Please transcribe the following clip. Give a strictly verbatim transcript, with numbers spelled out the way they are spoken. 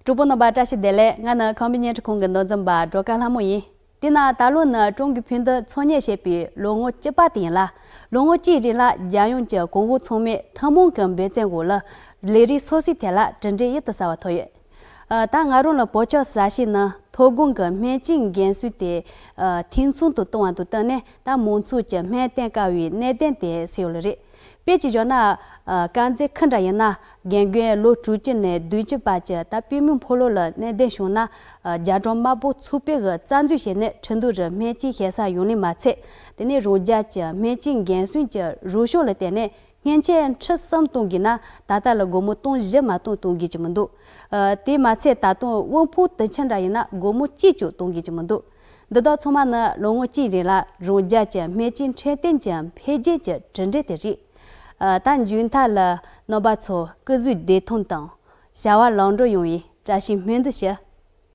གྲོགས་པོ་རྣམ་པ་བཀྲ་ཤིས་བདེ་ལེགས། ང་ནི་ཁམས་པའི་བརྙན་འཕྲིན་ཁང་གི་མདོ་འཛིན་པ་སྒྲོལ་དཀར་ལྷ་མོ་ཡིན། དེས་ན་ད་ལོ་ནི་ཀྲུང་གོའི་ཕུལ་དུ་འཚོལ་སྙེག་བྱས་པའི་ལོ་ངོ་བཅུ་པ་དེ་ཡིན་ལ། ལོ་ངོ་གཅིག་རིང་ལ་རྒྱལ་ཡོངས་ཀྱི་གོང་འོག་ཚང་མས་ཐུན་མོང་གི་འབད་བརྩོན་འོག་ལ་ལས་རིགས་སོ་སོའི་ཐད་ལ་གྲུབ་འབྲས་ཡིད་དུ་ཟ་བ་ཐོབ་ཡོད། ཨ། ད་ང་རང་ལ་བོད་ལྗོངས་ས་གཞི་ནི་མཐོ་སྒང་གི་སྨན་བཅོས་འགན་སྲུང་དེ། ཨ། འཐུས་ཚང་དུ་གཏོང་བ་དང་བསྟུན་ནས། ད་མང་ཚོགས་ཀྱི་སྨན་བསྟེན་དཀའ་བའི་གནད་དོན་དེ་སེལ་ཡོད་ལ་རེད། དཔེ་ཅིག་བཞག་ན། ཨ། དཀར་མཛེས་ཁུལ་འདྲ་ཡིན་ན། རྒན་རྒོན་ལོ་དྲུག་ཅུ་ནས་བདུན་ཅུ་བར་གྱི་ད་པུས་མོའི་ཕོ་ལོ་ལ་གནད་དོན་བྱུང་ན། ཨ། རྒྱ་གྲམ་དམར་པོ་ཚོགས་པའི་གི་རྩ་འཛུགས་བྱས་ནས་ཁྲིན་ཏུའུ་རུ་སྨན་བཅོས་བྱེད་ས་ཡོང་ལེ་མ་ཚད། དེ་ནས་རང་རྒྱལ་གྱི་སྨན་བཅོས་འགན་སྲུང་གི་རོགས་སྐྱོར་ལ་བརྟེན་ནས་སྨན་ཆས་ཁྲི་གསུམ་གཏོང་དགོས་ན། ད་ལྟ་ལ་སྒོར་མོ་སྟོང་བཞི་མ་གཏོགས་གཏོང་དགོས་ཀྱི་མི་འདུག་ཨ། དེ་མ་ཚད་ད་དུང་དབུལ་ཕོངས་དུད་ཆེན་འདྲ་ཡིན་ན་སྒོར་མོ་གཅིག་ཀྱང་གཏོང་དགོས་ཀྱི་མི་འདུག་འདི་དག་ཚང་མ་ནི་ལོ་ངོ་གཅིག་རིང་ལ་རང་རྒྱལ་གྱི་སྨན་བཅོས་འཕྲོད་བསྟེན་གྱི་འཕེལ་རྒྱས་ཀྱི་གྲུབ་འབྲས་དེ་རེད། ཨ། ད་མཇུག་མཐར་ལ་རྣམ་པ་ཚོ་སྐུ་གཟུགས་བདེ་ཐང་དང་བྱ་བ་ལམ་འགྲོ་ཡོང་བའི་བཀྲ་ཤིས་སྨོན་འདུན་ཞུ།